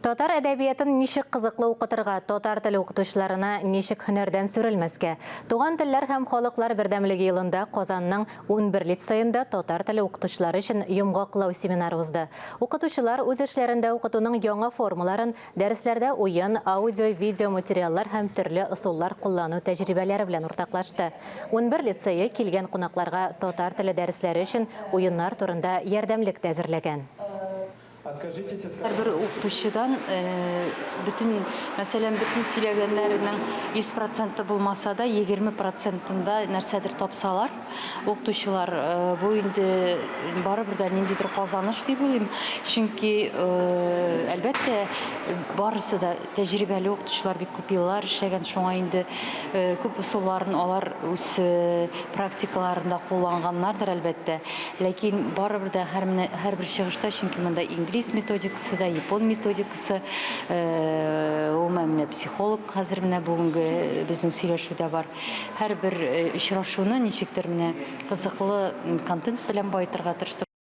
Татар әдәбиятын ничек кызыклы укытырга, татар теле укытучыларына ничек һөнәрдән сүрелмәскә? Туган телләр һәм халыклар бердәмлеге елында Казанның 11 лицеенда татар теле укытучылары өчен йомгаклау семинары узды. Укытучылар үз эшләрендә укытуның яңа формаларын, дәресләрдә уен, аудио, видео материаллар һәм төрле ысуллар куллану тәҗрибәләре белән уртаклашты. 11 лицее килгән кунакларга татар теле дәресләре өчен уеннар турында ярдәмлек тә әзерләгән. Һәрбер укытучыдан бөтен, мәсәлән, бөтен сөйләгәннәренең 100 проценты булмаса да, 20 процентында нәрсәдер тапсалар, укытучылар, бу инде барыбер дә ниндидер казаныш дип уйлыйм. Чөнки, әлбәттә, барысы да тәҗрибәле укытучылар, бик күп еллар эшләгән, шуңа инде күп ысулларын алар үз практикаларында кулланганнардыр, әлбәттә. Ләкин барыбер дә һәр менә һәрбер чыгышта, чөнки монда инглиз методикасы да, япон методикасы, гомумән менә психолог хәзер менә бүгенге безнең сөйләшүдә бар. Һәрбер очрашуны ничектер менә кызыклы контент белән баетырга тырыштык.